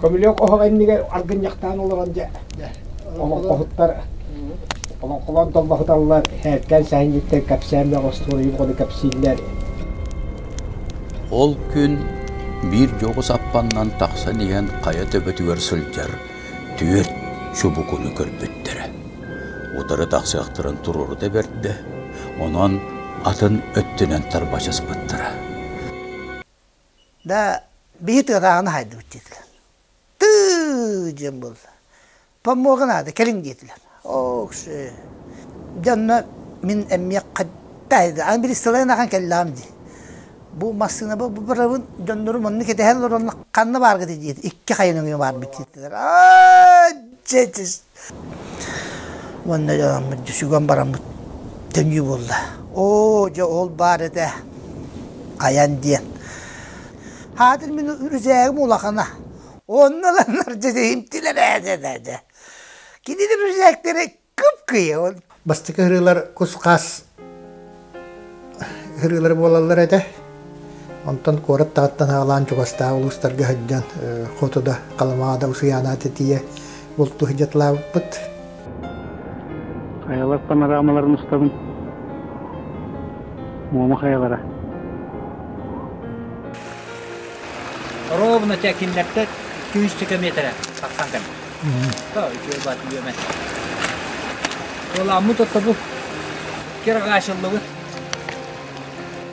Көмүлүөк оһох иннигэр аргынньахтаан олорон дьэ олоҥхоһуттар олоҥхолоон доллоһуталлар, һээккээн сэһэнньиттэр кэпсээн остуоруйу ону кэпсииллэр. Ол күн биир дьоҕус аппаннан тахсан иһэн хайа төбөтүгэр сылдьар түөрт чубукуну көрбүттэрэ. Утары тахсыахтарын туруорута бэрдэ, онон атын өттүнэн тарбачыспыттара. Да биһи тыатааҕыны хаайдыбыт диэтилэр. Тыы диэн буолла. Помуога наада, кэлиҥ диэтилэр. Ооксы. Дьэ онно мин эмиэ хайда аны били сылайан ахан кэллэҕим дии. Бу массыына бу барабын дьоннорум онно кэтэһэн олоронно ханна бааргытый диэт икки хайа нөҥүө баарбыт диэтилэр. Аа дьэ Уонна дьономмут сүгэн бараммыт төннүү буолла. Оо, дьэ ол баар этэ айан диэн. Хаатыр мин үрүсээгим улахана. Онно ыланнар дьэ имтилэр ээ дьэ. Кинилэр үрүсээктэрэ кып-кыйа. Бастакы ырыалар кус-хаас ырыалар буолаллар этэ. Онтон куорат таһыттан аҕалаан чугастааҕы улуустарга сылдьан хоту да Халымаҕа да Усуйаанаҕа тиийэ бултуу сылдьаталаабыппыт. Хайалар панорамаларын устабын. Муома хайалара. Ровно те кинилэртэн 200 метрэ тахсан кэллэ. Үчүгэй баат үөмэ. Туоламмыт оттобу киргаашыллыбыт.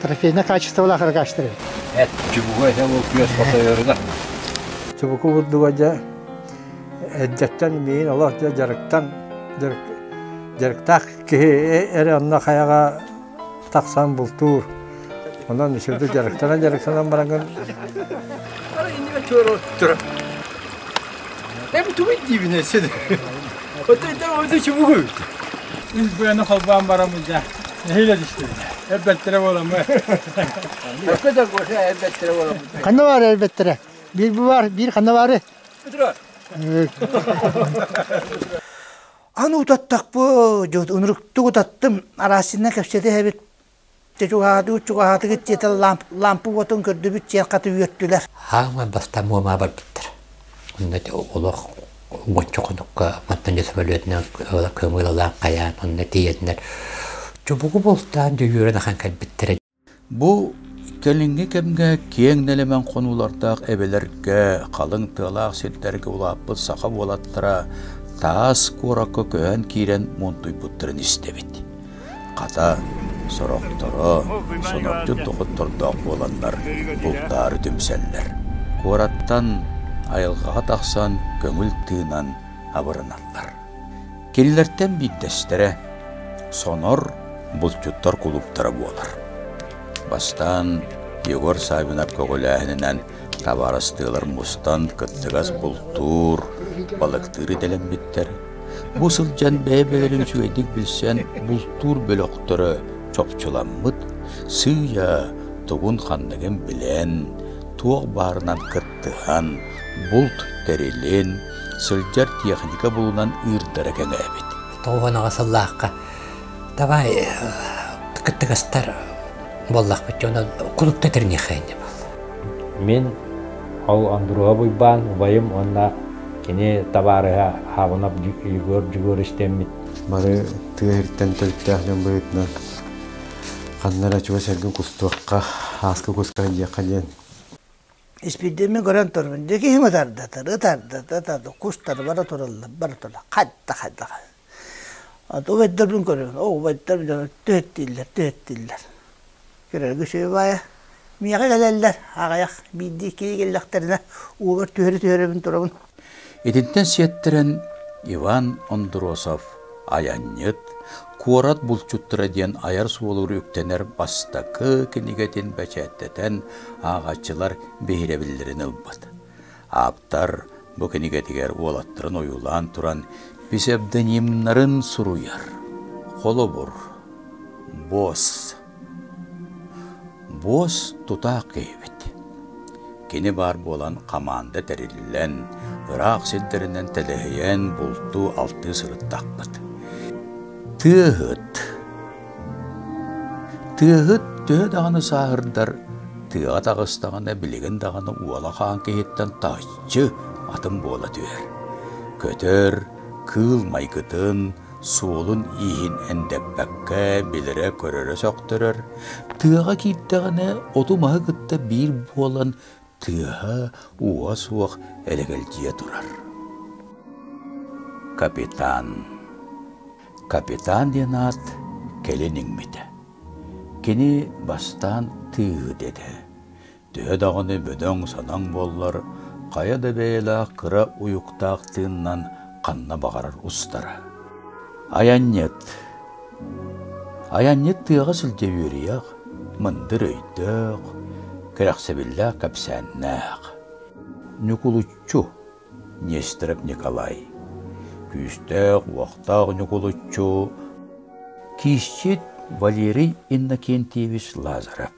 Трофейное качестволаах рогачтар эбит. Эт чубуку этэ ол күөс хотойоруна. Чубуку бурдуга дьэ эрдэттэн миин олох дьэ дьарыктан дьарыктаах киһи эрэ онно хайаҕа тахсан бултуур. Онон үчүгэйдик дьарыктанан-дьарыктанан бараҥҥын Эм тугу диибин эсен? Отой чубугу. Үс быаны холбоон бараммын дьэ нэһиилэ түстүм. Эрбэттэрэ буоламмы. Ханна баар эрбэттэрэ? Биир бу баар, биир ханна баары? Аны утаттахпы, ынырыктык утаттым, араастинна кэпсэтэ эбит. Чугаһаатыгыт, чугаһаатыгыт диэтэ лампа уотун көрдүбүт диэн хаты үөртүлэр. Хааман бастаан Муомаҕа барбыттар. Онно олох уонча хонукка мантан дьэ сөмөлүөтүнэн көҥүл хайаан онно тиийэннэр чубугу бултаан дьүһүөрэн ахан кэлбиттэрэ. Бу кэлиҥҥи кэмҥэ киэҥ нэлэмэн хонуулардаах эбэлэргэ, халыҥ тыалаах сирдэргэ улааппыт саха уолаттара таас куоракка көһөн киирэн муунтуйбуттарын истэбит. Хата, сорохторо сонордьут доҕоттордоох буоланнар бултаары түмсэллэр. Куораттан айылҕаҕа тахсан көҥүл тыынан абырыналлар. Кинилэртэн биирдэстэрэ Сонор булчуттар кулууптара буолар. Бастаан Егор Саввинов көҕүлээһининэн табаарыстыылар мустан кыттыгас бултуур, балыктыыр идэлэммиттэр. Бу сылдьан бэйэ-бэйэлэрин үчүгэйдик билсэн бултуур бөлөхтөрө чопчуламмыт, сыыйа тугун-ханныгын билэн, туох баарынан кыттыһан, булт тэрилин, сылдьар техника булунан ыырдара кэҥээбит. Тоҕуонаҕа сыллаахха давай кыттыгастар буоллахпыт дьоно кулупта тэриниэххэ инньэ буолла. Мин ол Андруһа Уйбаан убайым уонна кини табаарыһа Хабынов Егор Дьугур истэммит. Бары тыа сириттэн төрүттээх дьон быһыытынан ханна эрэ чугас эргин кустуохха, ааскы куска сылдьыахха диэн Испирдиэммин көрөн турабын, дьэ киһим ытардатар, ытардата, ытарда, кустар бара тураллар, бара тураллар, хайда хайда Аты убайдарбын көрөбүн, о убайдарым дьоно түһэттииллэр, түһэттииллэр. Көрөргө үчүгэй баайа. Миэхэ кэлэллэр, аҕыйах биирдии иккилии кэллэхтэринэ уубар түһэрэ түһэрэбин турабын. Итинтэн сиэттэрэн Иван Андросов айанньыт, куорат булчуттара диэн айар суолугар үктэнэр бастакы кинигэтин бэчээттэтэн ааҕааччылар биһирэбиллэрин ылбыт. Ааптар бу кинигэтигэр уолаттарын ойуулаан туран псевдонимнарын суруйар. Холобур, Босс. Босс тутаах киһибит. Кини баар буолан хамаанда тэриллэн, ыраах сирдэринэн тэлэһийэн бултуу-алтыы сырыттахпыт. Тыаһыт. Тыаһыт төһө даҕаны сааһырдар, Тыаҕа таҕыстаҕына билигин даҕаны уола хаан киһиттэн таһыччы атын буола түһэр. Көтөр, кыыл майгытын, суолун-ииһин эндэппэккэ билэрэ-көрөрө сөхтөрөр. Тыаҕа киирдэҕинэ оту-маһы кытта биир буолан тыаһа ууһа суох элэгэлдьийэ турар. Капитан Капитан диэн аат кэлин иҥмитэ. Кини бастаан тыыһыт этэ. Төһө даҕаны бөдөҥ-санаҥ буоллар, хайа да бэйэлээх кыра уйуктаах тыынынан ханна баҕарар устара. Айанньыт Айанньыт тыаҕа сылдьа үөрүйэх, мындыр өйдөөх, кэрэхсэбиллээх кэпсээннээх. Ньукулуччу Нестеров Николай Күүстээх-уохтаах Ньукулуччу Киисчит Валерий Иннокентьевич Лазарев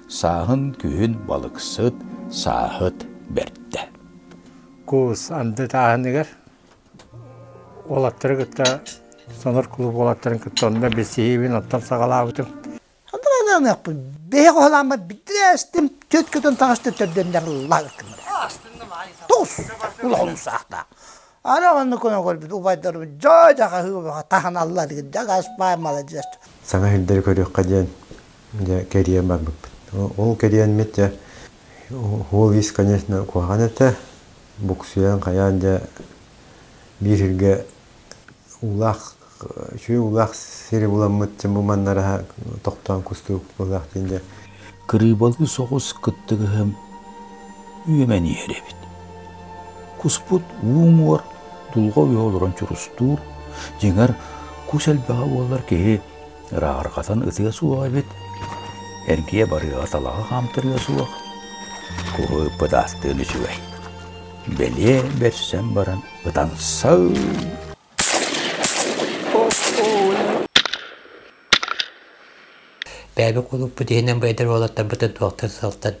Сааһын күһүн балыксыт, сааһыт бэрдэ. Куус анды тааһыныгар уолаттары кытта Сонор клуб уолаттарын кытта онно билсиһиибин оттон саҕалаабытым. Андыраныахпын бэйэ хоһолааммат биттирээстим түөт көтөн таҕысты төрдөннөр лагыккыннар. Тус улахан саахтаах. Ана онну көнө көрбүт убайдарым жоо жаха таһыналлар жагаспай молодец. Саҥа сирдэри көрүөххэ диэн дьэ кэрийэн барбыппыт. Ол кэрийэммит дьэ уол ис конечно куһаҕан этэ. Буксуйан хайаан дьэ биир сиргэ уулаах үчүгэй уулаах сири буламмыт дьэ бу маннараһа тохтоон кустуук буолаах диэн дьэ Кырыыбалыы соҕус кыттыгыһым үөмэн иһэр эбит. Куспут уу уҥуор дулҕа уйа олорон чурустуур, дьиҥэр кус элбэҕэ буоллар киһи Ырааҕырҕатан ытыа суох эбит, эргийэ барыаҕа талаҕы хаамтарыа суох, куһу ыппыт ааттыын үчүгэй. Бэлиэ бэрсэн баран ытан сал Бэйэбит кулууппут иһинэн бэйдэр уолаттарбытын туохтан сылтан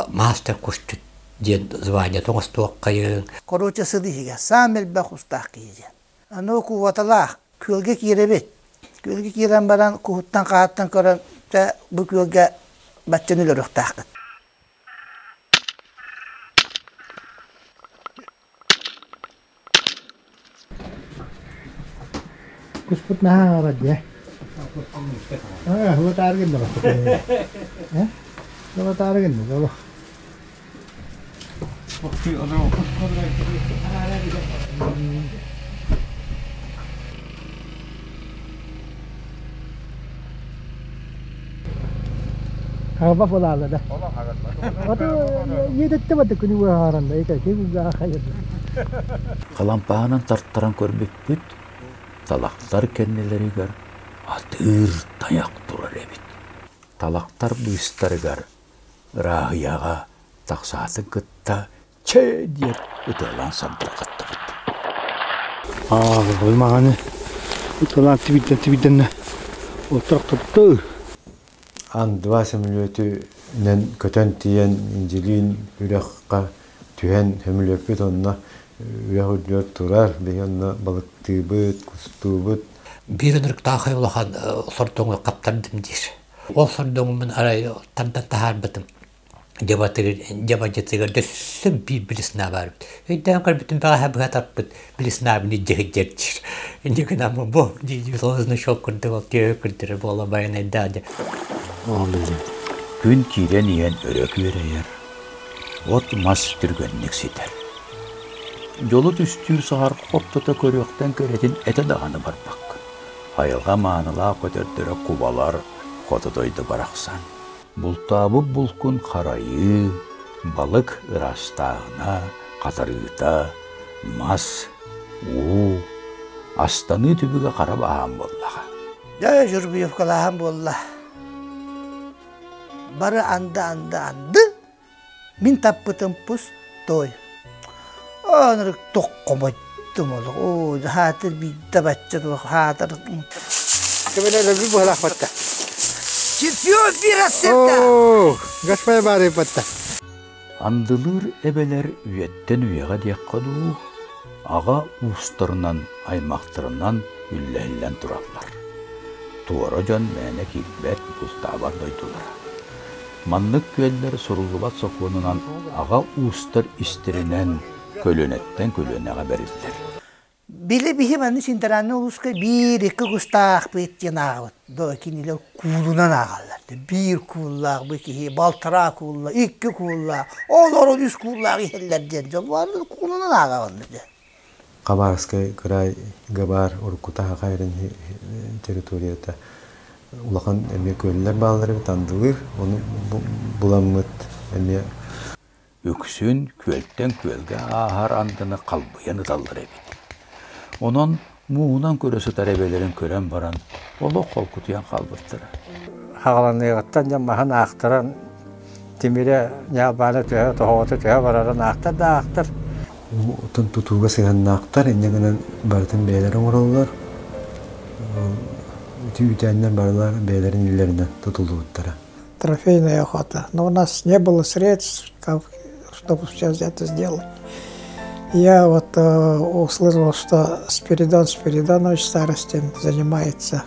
мастер кусчут диэн звание оҥостуоххайыҥ. Короче, сыл иһигэр саам элбэх устаах киһи диэн. Аны кубаталаах күөлгэ киирэбит. Күөлгэ киирэн баран куһуттан-хаһаттан көрөн дьэ бу күөлгэ баччаны өлөрүөхтээххит. Куспут наһаа аҕарар дии. Аа, уотаары гынна Э? Уотаары гынна олох. Хаба булаалы да. Иэдэттэ бады күнү быһааранда Халампаанан тартаран көрбүппүт, талахтар кэннилэригэр атыыр тайах турар эбит. Талахтар быыстарыгар ырааһыйаҕа тахсаатын кытта чэ диэт ытыалаан сандырҕаттыбыт. Аа, маҕаны ытыалаан тибиддэн тибиддэннэ отторохтотто. Ан-2 сөмөлүөтүнэн көтөн тиийэн Индилиин үрэххэ түһэн сөмөлүөппүт онно үрэх үрдүгэр турар. Биһи онно балыктыыбыт, кустуубут. Биир ынырыктаахай улахан сордоҥу хаптардым диир. Ол сордоҥуммун арай тардан таһаарбытым. Дьабадьытыгар өссө биир блесна баар эбит. Өйдөөн көрбүтүм бэҕэһээ быһа тарпыт блеснабын илдьэ сылдьар диир. Инньэ гынан бу дии значок курдук ол түөһү көрдөрөр буола байанайдаа дьэ. Күн киирэн иһэн өрө күөрэйэр, от-мас түргэнник ситэр. Дьолу түстүүр саһар хоптото көрүөхтэн кэрэтин этэ даҕаны барбаккын. Айылҕа маанылаах көтөрдөрө кубалар хоту дойду барахсан. Бултаабыт булкун харайыы, балык ыраастааһына, хатарыыта, мас, уу, астаныы түбүгэ хара баһаам буоллаҕа. Дьэ, Журбиевкалааһын буолла. Бары анды, анды, анды. Мин таппытым пустой. Онрык тоххомойдум олох. Оо, хаатыр биирдэ бачча туох хаатыр. Кэбилэ лөбү быһалаахпатта. Чемпион мира сирда! Оо, Господь баарыйбатта. Андылыыр эбэлэр үйэттэн үйэҕэ диэххэ дуу, аҕа уустарынан, аймахтарынан үллэһиллэн тураллар. Туора дьон мээнэ киирбэт, бултаабат дойдулара. Маннык күөллэр суруллубат сокуонунан аҕа уустар истэринэн көлүөнэттэн көлүөнэҕэ бэриллэр. Били биһи манны Синтараанна улууска биир икки кустаахпыт диэн ааҕабыт. До кинилэр куулунан ааҕаллар. Биир кууллаах бу киһи, балтараа кууллаах, икки кууллаах, олорон үс кууллаах иһэллэр диэн дьон баар куулунан ааҕаҕын диэн. Хабаровскай кыраай габаар уруккута Саха эрин территорията улахан эмиэ күөллэр бааллар эбит андылыыр ону буламмыт эмиэ Үксүн күөлтэн күөлгэ ааһар андыны халбыйан ыталлар эбит. Онон мууһунан көрө сытар эбэлэрин көрөн баран олох холкутуйан хаалбыттара. Хаҕаланыаҕыттан дьон маһын аахтаран тимирэ ньаабаана төһө тоһоҕото төһө барарын аахтар да аахтар. Оттон тутууга сыһыаннаахтар, инньэ гынан барытын бэйэлэрэ оҥороллор. Ити үүтээннэр барылар бэйэлэрин илиилэринэн тутуллубуттара. Трофейная охота. Но у нас не было средств, чтобы сейчас это сделать. Я вот услышал, что Спиридон Спиридонович Старостин занимается.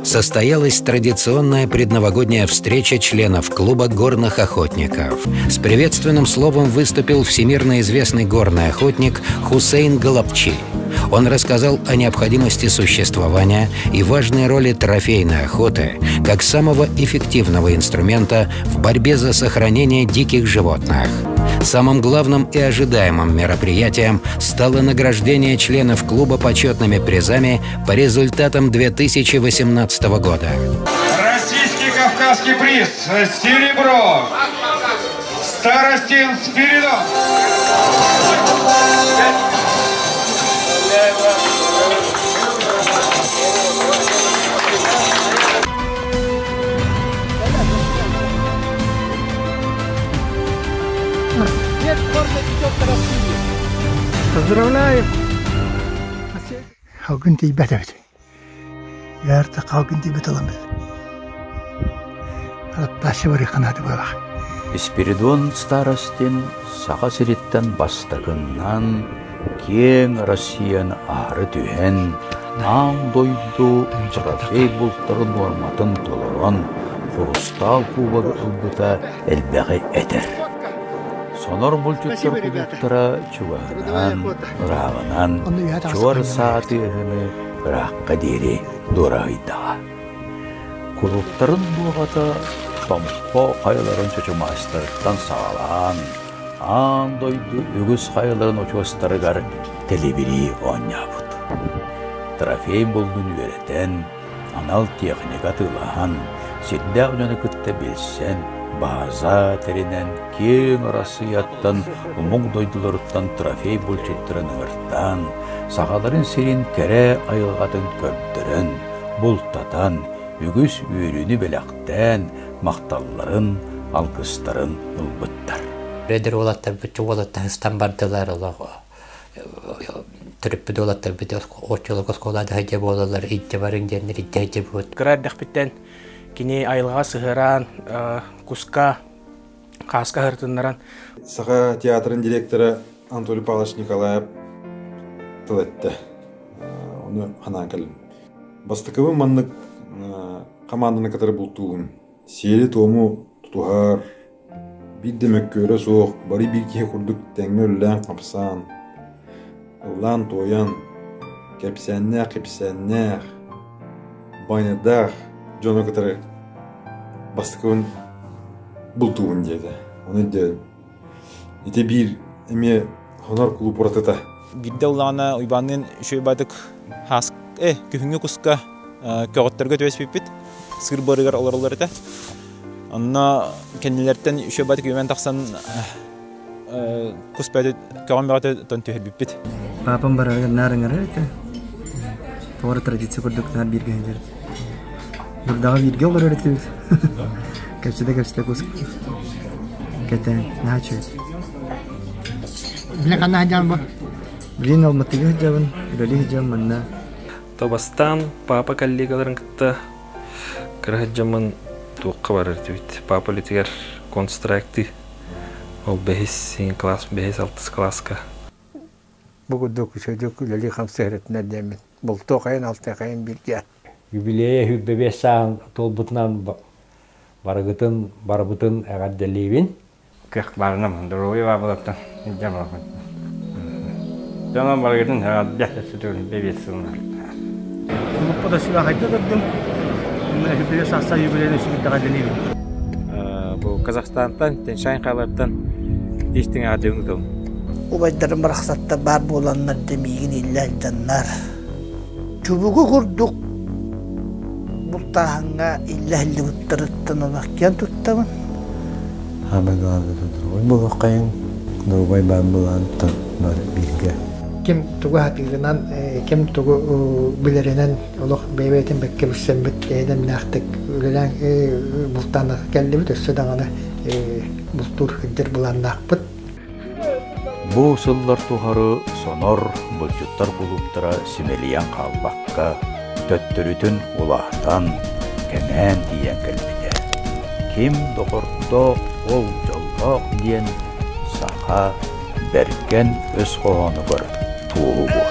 Состоялась традиционная предновогодняя встреча членов клуба горных охотников. С приветственным словом выступил всемирно известный горный охотник Хусейн Голопчи. Он рассказал о необходимости существования и важной роли трофейной охоты как самого эффективного инструмента в борьбе за сохранение диких животных. Самым главным и ожидаемым мероприятием стало награждение членов клуба почетными призами по результатам 2018 года. Российский Кавказский приз «Серебро». Старостин Спиридон. Поздравляю! Халгын тиийбэт эбит. Ярта халгын тиийбэт ыламмыт. Атташы барыханааты буолах. Спиридон Старостин Саха сириттэн бастакыннан киэҥ Россияны аһары түһэн, аан дойду трофей бултарын нуорматын толорон, хурустаал кубогы ылбыта элбэҕи этэр. Сонор булчуттар кулууптара чугаһынан, ырааҕынан чуор саа тыаһыны ыраахха диэри дуораһыйдаҕа. Кулууптарын дуоҕата Томпо хайаларын чочумаастарыттан саҕалаан, аан дойду үгүс хайаларын очуостарыгар тэлибирии оонньообут. Трофей булдун үөрэтэн, анал техника атыылаһан, сирдээх дьону кытта билсэн, бааза тэринэн, киэҥ Арассыыйаттан, омук дойдуларыттан трофей булчуттарын ыҥыртаан, сахаларын сирин кэрэ айылҕатын көрдөрөн, бултатан, үгүс үөрүүнү бэлэхтээн, махталларын, алгыстарын ылбыттар. Эдэр уолаттарбыт уолаттаһыстан бардылар олох төрөппүт уолаттарбыт оччолорго оскуолада сылдьа буолаллар илдьэ барыҥ диэннэр илдьэ сылдьыбыт. Кыра эрдэхпиттэн кини айылҕаҕа сыһыараан куска, хааска сырытыннаран. Саха театрын директора Анатолий Павлович Николаев тыл эттэ. Ону ханаан кэллим. Бастакыбын маннык хамаанданы кытары бултуубун. Сиэри-туому тутуһар, биир да мөккүөрэ суох, бары биир киһи курдук тэҥҥэ үлэлээн-хамсаан, ыллаан-туойан, кэпсээннээх-кэпсээннээх, банядаах дьону кытары бастакыбын бултуубун диэтэ. Ону өйдөөтүм. Ити биир эмиэ хонор кулууп уратыта. Биирдэ улаҕана Уйбаанныын үчүгэй баатык хаас күһүҥҥү куска көҕөттөргө түбэспиппит. Сыыр быарыгар олороллор этэ. Онно кэннилэртэн үчүгэй баатык үөмэн тахсан кус бөҕөтө көҕөн бөҕөтө тон түһэрбиппит. Папам барарыгар наар ыҥырар этэ. Тоҕо традиция курдук наар бииргэ сылдьар. Дурдаҕа бииргэ олорор этибит. Кэпсэтэ-кэпсэтэ кус кэтээн наһаа үчүгэй. Билэ ханна сылдьаҕын бу? Билин Алматыга сылдьабын, үлэлии сылдьабын манна. Тобастаан папа коллегаларын кытта кыра сылдьаммын туохха барар этибит. Папа үлэтигэр констракты ол бэһис класс бэһис алтыс класска. Бу курдук үчүгэйдик үлэлии хамсыһырытынар диэммин. Бултуохайын, алтыахайын бииргэ. Юбилейа 25 сааһын туолбутунан. Барыгытын барыбытын эҕэрдэлиибин. Кыах баарынан доруобуйа баар буолуохтан илдьэ барабын. Дьонум барыгытын эҕэрдэ өссө бэбиэт сылынан. Улуппа сүбэ хайда көрдүм. Юбилей саастаах юбилейын өссө эҕэрдэлиибин. Бу Казахстантан, Тяньшань қалаларыттан истиҥ эҕэрдэбин ыытабын. Убайдарым барахсаттар баар буоланнар да миигин иллэ илдьаннар. Чубуку курдук бултааһыҥҥа иллэ иһиллибиттэрыттан олох киэн туттабын. Самое главное, здоровый буолуоххайыҥ, доруобай баар буолаантан бары бииргэ. Ким тугу сатыырынан, ким тугу билэринэн олох бэйэ-бэйэтин бэккэ билсэммит эйэ-дэмнээхтик үлэлээн бултаан кэллибит, өссө даҕаны бултуур сылдьар былааннаахпыт. Бу сыллар тухары Сонор булчуттар кулууптара симэлийэн хаалбакка, төттөрүтүн улаатан, кэҥээн тиийэн кэлбитэ. Ким доҕордоох, ол дьоллоох диэн саха бэргэн өс хоһоонугар туоһу буолар.